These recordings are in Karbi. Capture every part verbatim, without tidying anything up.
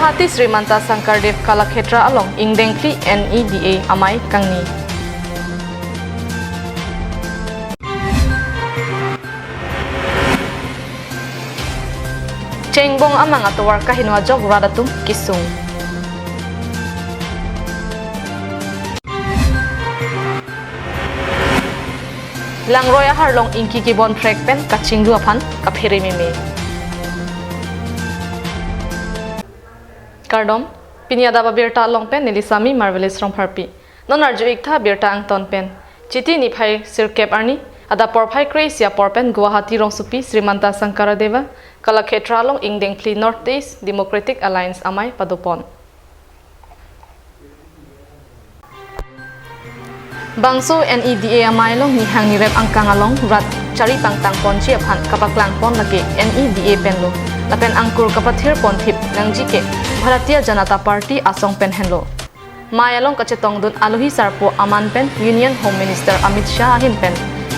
Guwahati Srimanta Sankardev Kalakhetra along ingdeng phli N E D A amei kangni. Chengbong amang atovar kaheno ajok rat atum kesung. Langroi ahar along ingki kebon phrek pen kachinglu aphan kaphere meme. Kardom, pini adap abirta along pen neli Sami Marvelous Rongpharpi. Non arju-ik tha birta angton pen. Chiti niphai sirkep arni, adap porphai kre-isi apor pen Guwahati rongsopi Srimanta Sankaradeva Kalakhetra along ingdeng phli North East Democratic Alliance amei padopon. Bangso N E D A amei along nihang nirep angkang along rat chari pangtang ponji aphan kapaklang pon lake N E D A penlo. Lapen angkur kapathir pon thip nangji ke Bharatiya Janata Party asong pen henlo. Mei along kachetongdun alohi sarpo aman pen Union Home Minister Amit Shah ahin pen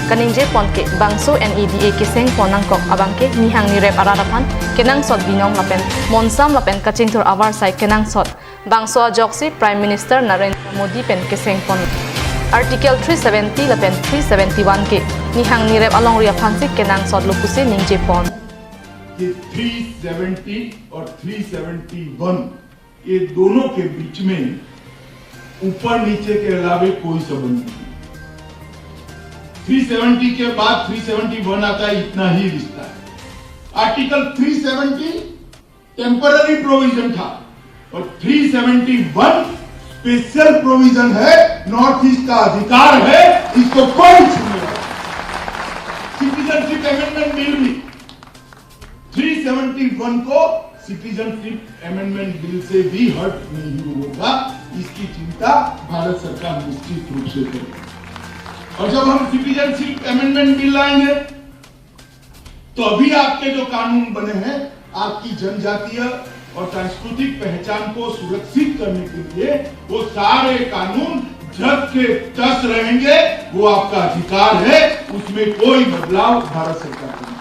kaningje pon ke bangso N E D A keseng pon nangkok abang ke nihang nirep arat aphan kenangsot binong lapen monsam lapen kachingthur avarsai kenangsot. Bangso ajoksi Prime Minister Narendra Modi pen keseng pon. Article three seventy lapen three seventy-one ke nihang nirep alongri aphansi kenangsotlo pusi ningje pon. ये three seventy और three seventy one, ये दोनों के बीच में ऊपर नीचे के अलावे कोई संबंध नहीं। थ्री सेवेंटी के बाद थ्री सेवेंटी वन आता है, इतना ही रिश्ता है। Article three seventy temporary provision था और three seventy one special provision है। नॉर्थ ईस्ट का अधिकार है, इसको कोई छूने वाला नहीं। सिटीजनशिप अमेंडमेंट बिल भी थ्री सेवेंटी वन को सिटीजनशिप अमेंडमेंट बिल से भी हर्ट नहीं होगा, इसकी चिंता भारत सरकार निश्चित रूप से करेगी। और जब हम सिटीजनशिप अमेंडमेंट बिल लाएंगे, तो अभी आपके जो कानून बने हैं, आपकी जनजातीय और सांस्कृतिक पहचान को सुरक्षित करने के लिए, वो सारे कानून जस के तस रहेंगे। वो आपका अधिकार है, उसमें कोई बदलाव भारत सरकार करेगी।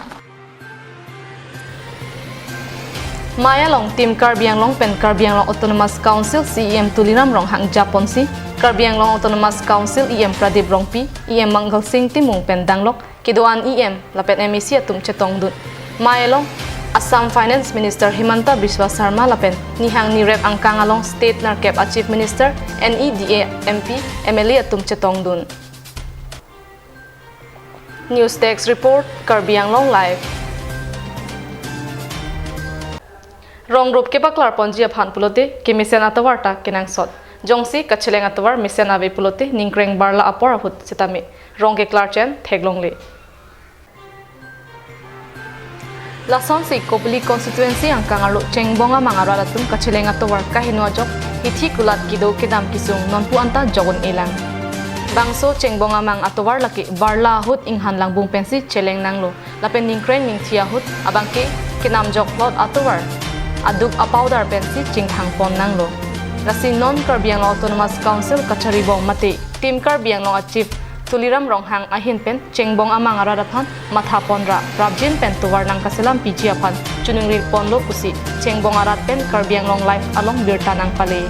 Mei along Team Karbi Anglong pen Karbi Anglong Autonomous Council C E M Tuliram Ronghang japonsi Karbi Anglong Autonomous Council E M Pradip Rongpi, E M Mangal Sing Timung pen danglok kedo-an E M lapen M A C atum chetongdun. Mei along Assam Finance Minister Himanta Biswa Sarma lapen nihang nirep angkang along state nerkep a Chief Minister, N E D A M P, M L A atum chetongdun. News Desk Report, Karbi Anglong Live. Rong rup kepaklar ponji aphan pulote kemesen atovar ta kenangsot. Jongsi kacheleng atovar mesen ave pulote ningkreng barla apor ahut setame rong keklar chen theklongle. Lasonsi Kopili constituency angkang arlo Chengbong amang arat atum kacheleng atovar kaheno ajok hithi kulat kedo kedam kesung nonpu anta jok un-elang. Bangso Chengbong amang atovar lake barla ahut inghan langbung pensi cheleng nanglo. Lapen ningkreng ningthi ahut abangke kenam jok plot atovar aduk a powder pensi chingthang pon nanglo. Lasi non Karbi Anglong Autonomous Council kacharibom mate Team Karbi Anglong a Chief Tuliram Ronghang ahin pen Chengbong amang arat aphan matha pon ra prapjin pen tovar nangkaselam piji aphan choningri ponlo pusi Chengbong arat pen Karbi Anglong Live along birta nangpale.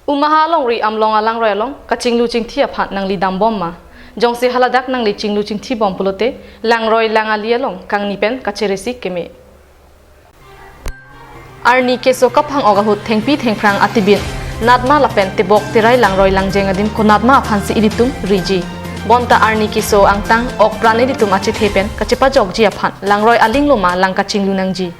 Omaha alongri Amlong alangroi along kachinglu chingthi aphan nangli dambom ma? Jongsi haladak nangli chinglu chingthibom pulote langroi lang ali along kangni pen kacheresi keme. Arni keso kaphang-ok ahut thengpi thengphrang atibin natma lapen tebok terai langroi langjeng adim konatma aphansi ilitum riji. Bonta arni keso angtang ok pran ilitum achethe pen kachepajokji aphan langroi aling loma lang kachinglu nangji.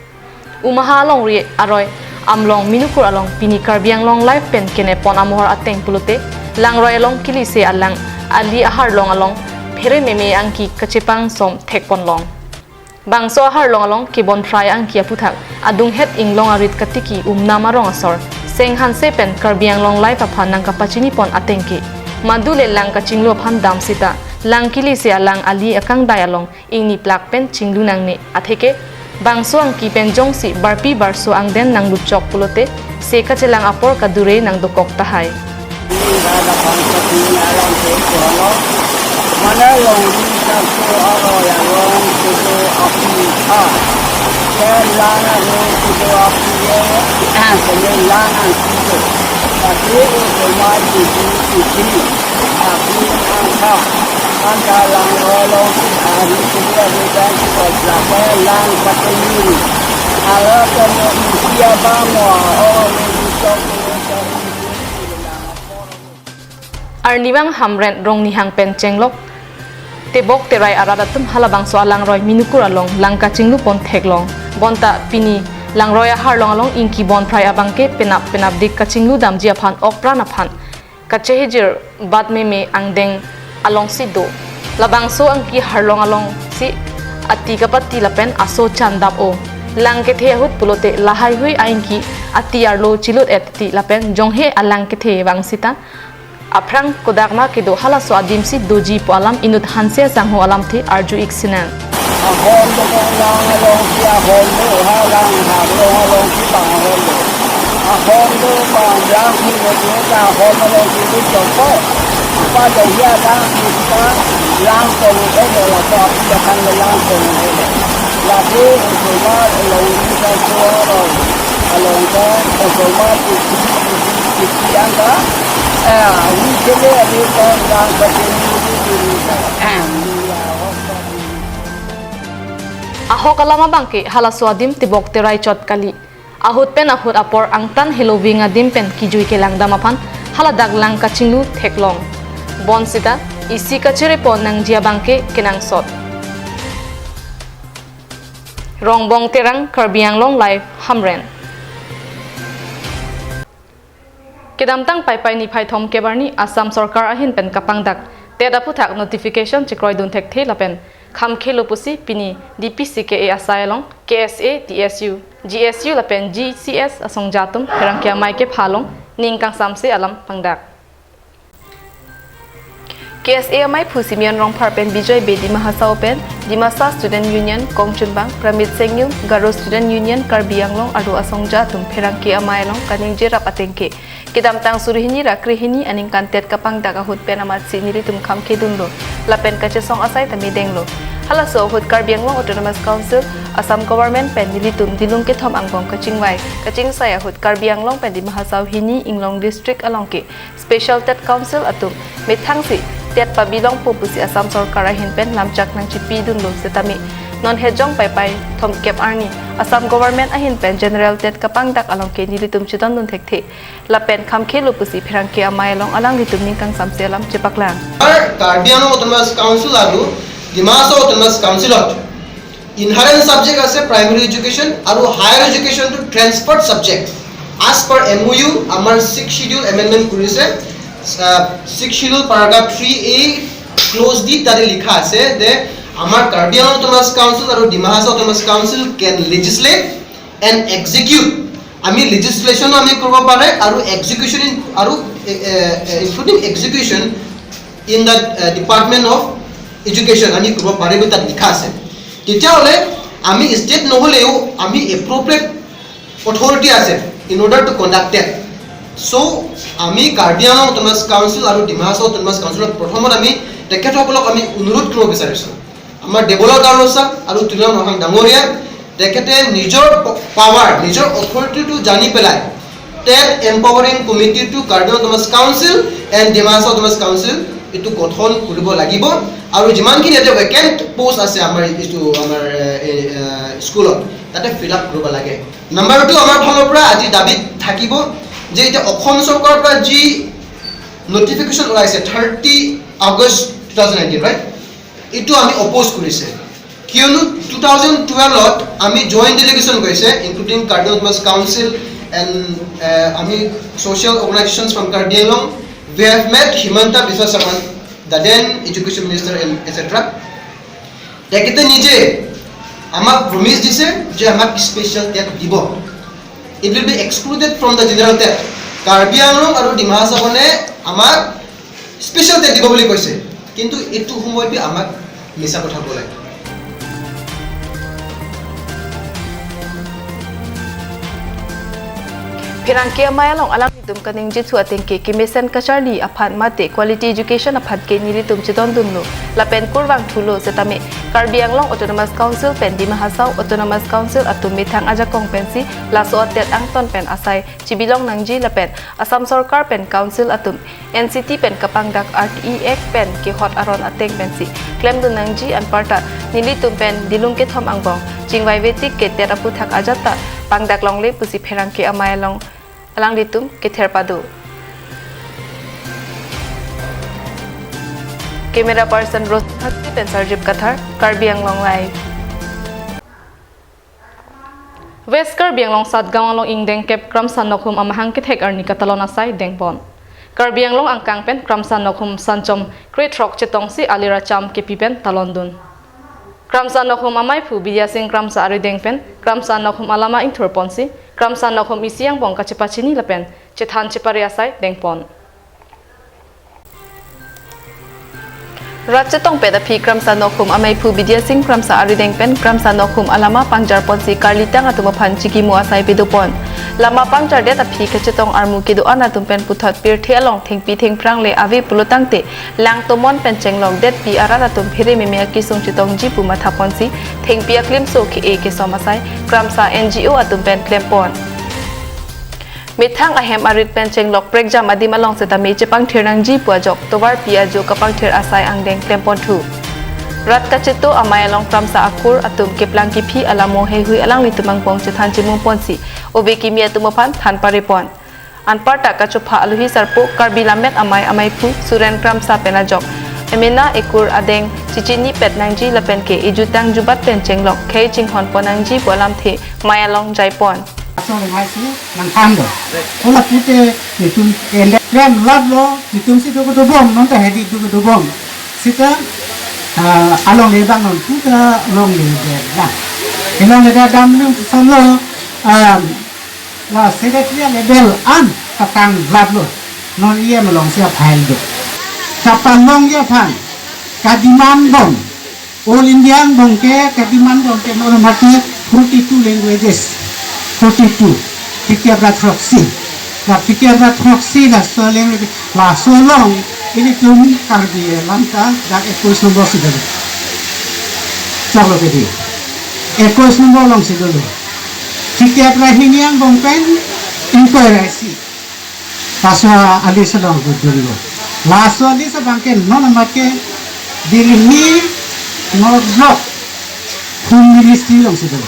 Omaha alongri aroi Amlong Minukur along pini Karbi Anglong Live pen kenepon amohor ateng pulote langroi along kelise alang ali aharlong along phere meme angki kachepang som thekponlong. Bangso aharlong along kebon phrai angki aputhak adunghet inglong arit katiki umnam arong asor Seng Hanse pen Karbi Anglong Live aphan nangkapachini pon ateng ke, madule lang kachinglu aphan dam sita lang kelise alang ali akangdai along ingni plak pen chinglu nangne atheke bangso angki pen jongsi barpi barso angden nangluchok pulote se kachelang apor kadure nangdokok tahai. Mane longri kaso aroi along kedo api ha. Ke lang aroi kedo api ye. Kene lang angkedo. Tapi o tomar didi didi. Api angka. Angka lang aroi along si hari kedo api dan si kau berapa lang pateni. Ala kene isi abang mo. Oh, ini sok ini sok ini. Arnivang Hamren Rongnihang pen chenglok tebok terai arat atum halabangso alangroi minukur along lang kachinglu pon theklong. Bonta pini langroi aharlong along ingki bonphrai abangke penap penapdik kachinglu damji aphan okpran aphan kachehejir bat meme angdeng alongsi do. Labangso angki harlong alongsi ati kapati lapen aso chandap o. Lang kethe ahut pulote lahaihui aingki ati arlo chilut et ti lapen jonghe alang kethe vang sita aphrang kodak ma kedo halaso adim si doji pu alam inut Hanse Sangho alamthe arju ik sinan. Ahon do kong lang alongsi ahon do ha lang ha do alongsi bang ahon do. Ahon do bang lang si do do ta ahon alongsi do chokpo. Apa do hia lang si pa lang kong e do la to api da kang lang kong e do. Lagi untuk ma along si ka so along. Along ka, osoma tiki tiki tiki angka. Eh, ini kele adi kong lang kachinglu didi ka. Ahok alam abangke halaso adim tebok terai chot kali. Ahut pen ahut apor angtan heloving adim pen kijui kelang dam aphan haladak lang kachinglu theklong. Bonsita isi kachere pon nangji abangke kenangsot. Rongbong Terang, Karbi Anglong Live, Hamren. Kedamtang Paipai niphai thomkep arni Assam Sorkar ahin pen kapangdak TET aphuthak notification chekroidun thekthe lapen khamkhelo pusi pini D P C K A asai along K S A, T S U, G S U lapen G C S asongja atum pherangke amei kepha along ning kangsamse alam pangdak. K S A amei phu Simeon Rongphar pen Bijoy Bey Dima Hasao pen Dimasa Student Union kongchunbang Pramit Sengyum, Garo Student Union Karbi Anglong aru asongja atum pherangke amei along kaningje rap atengke kedamtang suri hini ra kre hini aningkan TET kapangdak ahut pen amatsi nelitum khamkhedunlo lapen kachesong asai tame denglo. Halaso ahut Karbi Anglong Autonomous Council, Assam Government pen nelitum dilung kethom angbong kachingvai kachingsai ahut Karbi Anglong pen Dima Hasao hini Inglong District along ke Special TET Council atum methangsi TET pabilongpo pusi Assam Sorkar ahin pen lamchak nangchipidunlo setame non hejong Paipai thomkep arni Assam Government ahin pen General TET kapangdak along ke nelitum chedondun thekthe lapen khamkhelo pusi pherangke amei along alanglitum ning kangsamse alam chepaklang. Our Karbi Anglong Autonomous Council aru Dima Hasao Autonomous Council ot inherent subject আছে primary education আৰু higher education to transferred subject. As per M O U, আমাৰ Sixth Schedule amendment কৰিছে। আহ, Sixth Schedule paragraph three A clause D তাতে লিখা আছে যে আমাৰ কাৰ্বি Anglong autonomous council আৰু Dima Hasao autonomous council can legislate and execute। আমি লেজিছলেশ্যনো আমি কৰিব পাৰে আৰু এক্সিকিউশ্যন আৰু including execution in the department of education আমি কৰিব পাৰে বুলি তাত লিখা আছে। তেতিয়াহ'লে আমি ষ্টেট নহ'লেও আমি এপ্ৰপ্ৰিয়েট অথৰিটি আছে in order to conduct TET। চ' আমি কাৰ্বি আংলং অট'নমাছ কাউন্সিল আৰু ডিমা হাছাও অট'নমাছ কাউন্সিলত প্ৰথমত আমি তেখেতসকলক আমি অনুৰোধ কৰিব বিচাৰিছোঁ, আমাৰ দেৱলাল গাৰোচা আৰু তুলিৰাম ৰংহাং ডাঙৰীয়া তেখেতে নিজৰ পাৱাৰ, নিজৰ অথৰিটিটো জানি পেলাই TET Empowering Committee to Karbi Anglong Autonomous Council and Dima Hasao Autonomous Council এইটো গঠন কৰিব লাগিব। আৰু যিমানখিনি ইয়াতে ভেকেণ্ট পোষ্ট আছে আমাৰ এইটো আমাৰ এ, এ, এ, স্কুলত, তাতে ফিল আপ কৰিব লাগে। নাম্বাৰ টু, আমাৰ ফালৰ পৰা আজি দাবী থাকিব যে এতিয়া অসম চৰকাৰৰ পৰা যি নটিফিকেশ্যন ওলাইছে thirty August two thousand nineteen, right, এইটো আমি অপ'জ কৰিছে। কিয়নো টু থাউজেণ্ড টুৱেলভত আমি জইণ্ট ডেলিগেশ্যন গৈছে, including Karbi autonomous council and আমি social organizations from Karbi Anglong, we have met Himanta Biswa Sarma, the then education minister and et cetera। তেখেতে নিজে আমাক প্ৰমিছ দিছে যে আমাক স্পেচিয়েল টেট দিব, it will be excluded from the general TET। Karbi Anglong আৰু ডিমা হাছাওৱে আমাক স্পেচিয়েল টেট দিব বুলি কৈছে, কিন্তু এইটো সময়ত আমাক মিছা কথা ক'লে। Pherangke amei along alanglitum kaningjethu ateng ke kemesen kacharli aphan mate quality education aphan ke nelitum chedondunlo lapen kurvangthulo setame Karbi Anglong Autonomous Council pen Dima Hasao Autonomous Council atum methang ajakong pensi laso atet angton pen asai chibilong nangji lapen Assam Sorkar pen Council atum N C T pen kapangdak R T E Act pen kehot aron ateng pensi klemdun nangji anparta nelitum pen dilung kethom angbong chingvaive tik ke tet aputhak ajat ta pangdak longle pusi pherangke amei along alanglitum kether pado. Camera person Rose Thakti pen Sarjip Kathar, Karbi Anglong Live. West Karbi Anglong Satgaon along ingdeng kep Kramsa Nokhum amahang kethek arni katalon asai dengpon. Karbi Anglong angkang pen Kramsa Nokhum sanchom krethrok chetongsi alir acham kepi pen talondun. Kramsa Nokhum ameiphu Bidya Sing Kramsa arideng pen Kramsa Nokhum alama ingthurponsi Kramsa Nokhum isi angbong kachepachini lapen chethan chepare asai dengpon. Rat chetongpet aphi Kramsa Nokhum ameiphu Bidya Sing Kramsa arideng pen Kramsa Nokhum alama pangjarponsi karlitang atum aphan chikimo asai pedopon. Lama pangjardet aphi kachetong armu kedo-an atum pen puthot pirthe along thengpi thengphrang le ave pulotangte lang tomon pen chenglokdetpi arat atum phere meme akisung chetongji pu mathaponsi thengpi aklimso ke-e kesom asai Kramsa N G O atum pen klempon. Methang ahem arit pen chenglok prekjam adim along setame chepangthir nangji pu ajok tovarpi ajo kapangthir asai angdeng klemponthu. Rat kacheto amei along Kramsa akur atum keplang kephi alamo heihui alanglitum angbong chethan chemungponsi ove kimi atum aphan than parepon. Anparta kachopha alohi sarpo Karbi Lammet Amei ameiphu Suren Kramsa pen ajok emena ekur adeng chichinipet nangji lapen ke ejutang jubat pen chenglok khei chinghonpon nangji pu alamthe mei along jaipon. Asong hai si nang khang do. Ola pute nitum ende klemlaplo, nitum si do do bom, non ta hedi do do bom. Sita, ah, along le bang non puta along le bang na. Along le dam nung solo, ah, la secretary level an katanglaplo. Non E M along si a-file do. Kapalongji aphan, kademand bom. All India angbong ke kademand bom ke non mate forty-two languages. Forty-two. Phlikep ra throksi. La phlikep ra throksi laso language. Laso along ilitum Karbi alam ta dak ekus nombor si dolo. Choklo ke di. Ekus nombor along si dolo. Phlikep ra hini angbong pen ingkoi ra isi. Laso a-list along dodunlo. Laso a-list abang ke non amat ke Delhi North Block Home Ministry along si dolo.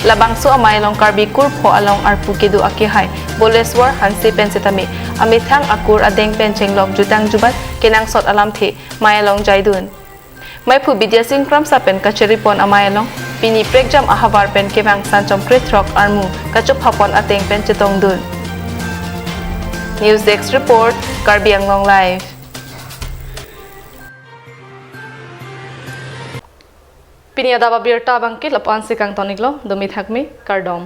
Labangso amei along Karbi kurpho along arpu kedo akehai Boleswar Hanse pen setame amethang akur adeng pen chenglok jutang jubat kenangsot alamthe mei along jaidun. Meiphu Bidya Sing Kramsa pen kacheripon amei along pini prekjam ahavar pen kevang sanchom krethrok armu kachophapon ateng pen chetongdun. News Desk Report, Karbi Anglong Live. Pini adap abirta abang ke lapu-an si kangton-iklo, dumi thakmi, kardom.